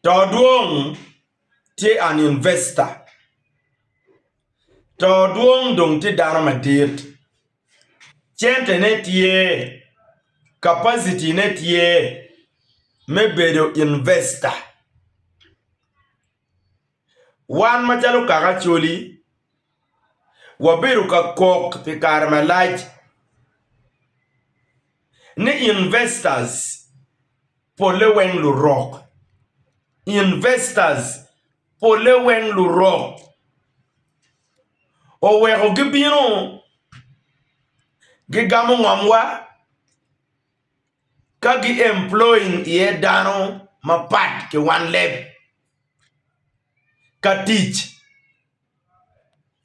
Todwong tye an investor, Todwong dong tye dano madit, centene tye, kapacitine tye me bedo investor. Wan macalo kaka Acholi wabedo ka kok pi kare malac ni investors polle weng lurok, investors polle weng lurok oweko gibino gigamo ngomwa ka gi employing iye dano mapat ki wan leb ka tic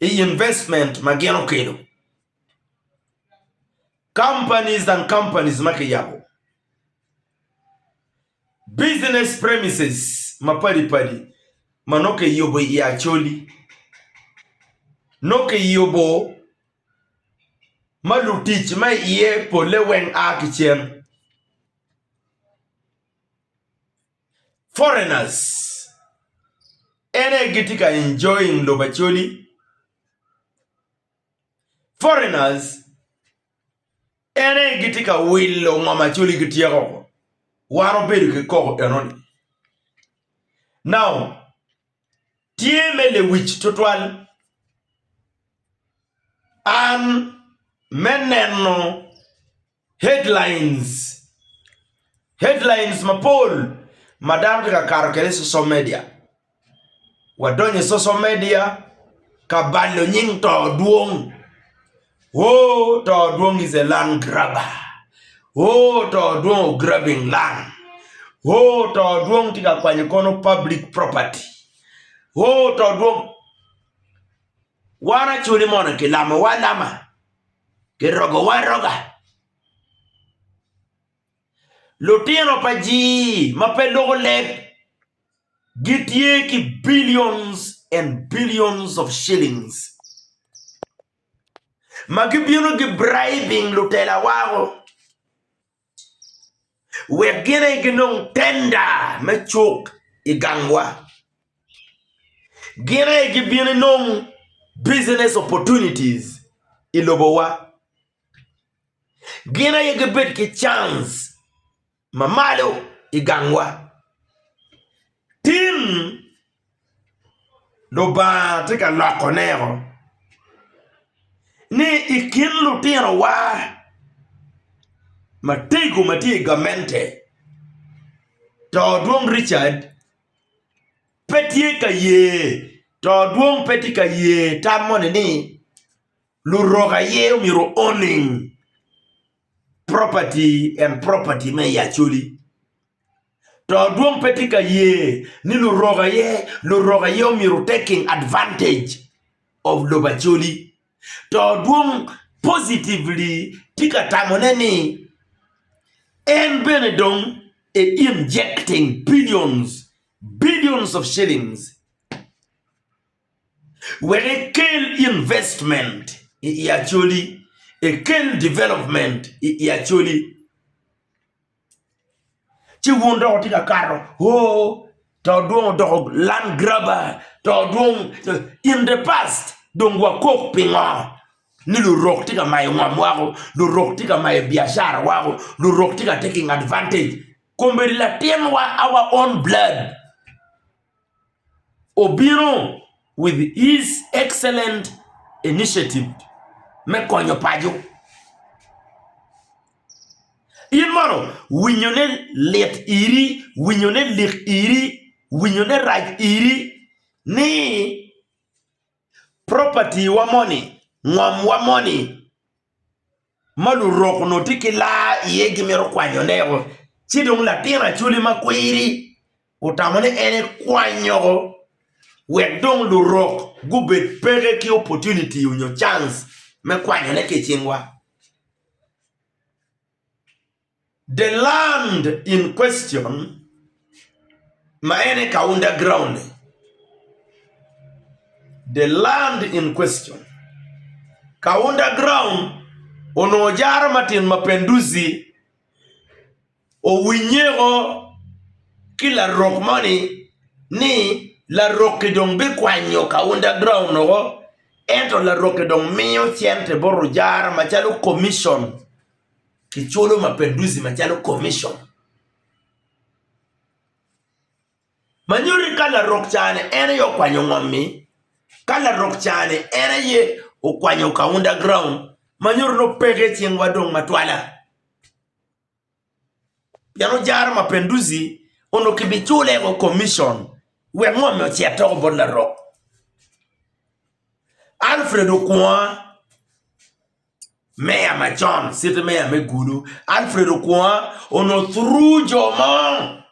i investment ma gin okelo. Companies and companies ma kiyabo, business premises mapadi padi ma nongo kiyubo i Acholi, nongo kiyubo ma lutic ma iye polle weng a ki cen, foreigners en aye gitye ka enjoying lobo Acholi. Foreigners en aye gitye ka wilo ngom Acholi gityeko woko wan wabedo ki koko enoni now tye me lewic tutwal an me neno Headlines, Headlines mapol ma dano tye ka kato kwede i social media. Wadonyo i social media ka balo nying to dwong. Oh, to dwong is a land grabber. Oh, to dwong grabbing land. Oh, to dwong tye ka kwanyo kono public property. Oh, to dwong. Wan acoli mono kilamowa alama. Kirogowa aroga. Lutino pa jii ma pe loko leb gitye ki billions and billions of shillings ma gibino gi bribing lutela woko wek gin aye ginong tenda me cuk i gangwa. Gin aye gibino inong business opportunities i lobowa. Gin aye gibed ki chance mamalo i gangwa. Tin Lubanga tye ka lokone ni i kin lutinowa matego ma tye i gamente to dwong Richard pe tye ka ye to dwong pe tye ka ye tam moni ni lurok aye myero owning property and property me i Acholi. To dwong pe tye ka ye ni lurok aye lurok aye omyero taking advantage of lobo Acholi. To dwong positively tye ka tamone ni en bene dong e injecting billions billions of shillings wek ekel investment i Acholi, ekel development i Acholi. Ci wun dok wutye ka kato oo to dwong odoko land grabber to dwong in the past dong wakok pingo ni lurok tye ka mayo ngom woko lurok tye ka mayo biacara woko lurok tye ka taking advantage kombeddi latinwa our own blood obino with his excellent initiative me konyo paco. In mono winyone lit iri, winyone lik iri, winyone rac iri ni property-wa moni, ngomwa moni ma lurok onongo tye ki laa iye gimito kwanyone-o, ci dong latin acholi makwiri otamo ni en ekwanyo wek dong lurok gubed peke ki opportunity nyo chance me kwanyone ki i cingwa. The land in question ma en aye Kaunda ground ni, the land in question Kaunda ground onongo jaro Martin Mapenduzi owinyeko ki larok moni. Ni larok-ki dong bikwanyo Kaunda Ground woko, ento larok-ki dong miyo cente bot ojara macalo commission, kiculo Mapenduzi macalo commission. Ma nyuto ni ka larok ca-ni en aye okwanyo ngom-mi, ka larok ca-ni en aye okwanyo Kaunda Ground, ma nyuto ni opeke i cingwa dong matwala. Pien ojaro Mapenduzi onongo kibicule ko commission wek ngom-mi ocit woko bot larok. Alfred Okwonga, meya macon, city meya me Gulu, Alfred Okwonga onongo through jo mo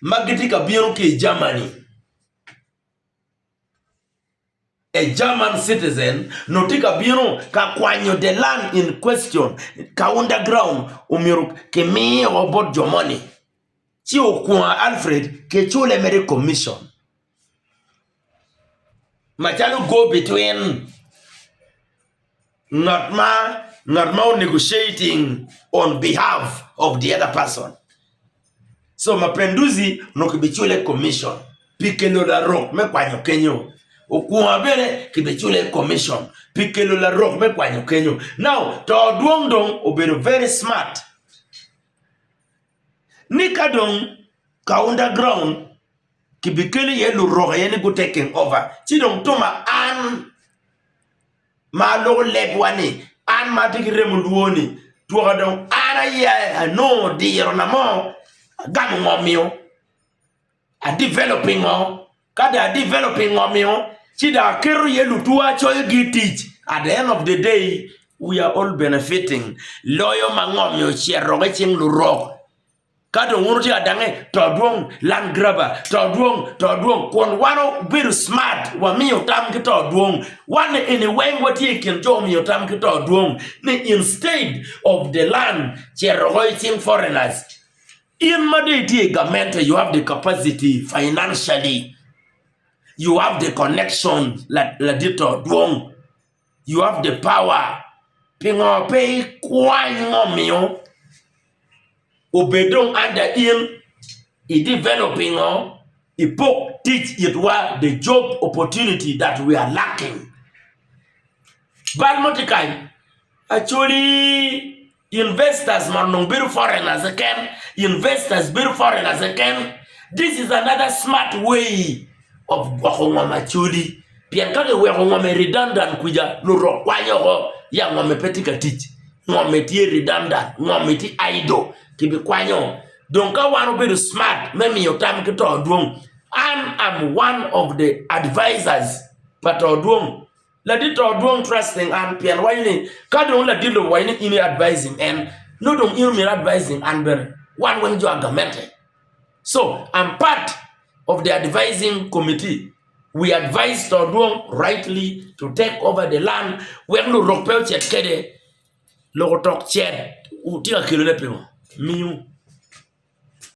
ma gitye ka bino ki i Germany. A German citizen nongo tye ka bino ka kwanyo the land in question ka underground omyero kimiyo bot jo moni ci okwongo Alfred kicule mere commission macalo go between ngat ma ngat ma o negotiating on behalf of the other person so Mapenduzi onongo kibicule commission pi kelo larok me kwanyo kenyo okwonga bene kibicule commission pi kelo larok me kwanyo kenyo now to dwong dong obedo very smart ni ka dong ka underground kibikelo iye lurok aye ni gu taking over ci dong tuma an ma aloko lebwa ni, an ma atye ki remo lwor-ni, twoka dong an aye anongo dirona mo, agamo ngom-mio, a-developing o, ka dong a-developing ngom-mio, ci dong aketo iye lutwa acoyogi i tic, at the end of the day we are all benefiting loyo ma ngom-mi ocito ki i cing lurok. Ka dong wun wutye ka dange, to dwong, land grabber, to dwong, to dwong, kun wan wabedo smart, wamiyo tam ki to dwong. Wan eni weng watye i kin jo omiyo tam ki to dwong ni instead of the land cito woko i cing foreigners, in ma dong itye i gamente you have the capacity financially, you have the connection ladit to dwong, you have the power, pingo pe ikwany ngo miyo obed dong under in i developing o ipok tic itwa the job opportunity that we are lacking. Bal mo tye kany actually investors ma onongo bedo foreigners keken investors bedo foreigners keken this is another smart way of gwoko ngom acholi pien ka kiweko ngom-mi redundant kwija lurok kwanyo woko ya ngom-mi pe tye ka tic ngom-mi tye redundant ngom-mi tye idle kibikwanyo dong ka wan obedo smart me miyo tam ki to dwong an am one of the advisors pa to dwong ladit to dwong trusting an pien waco ni ka dong ladit lobo waco ni in i advising en nongo dong in omyero advising an bene wan weng jo agamente so am part of the advising committee we advise to dwong rightly to take over the land wek lurok pe ocit kwede loko tok cet wutye ka kelone pingo? Miyo.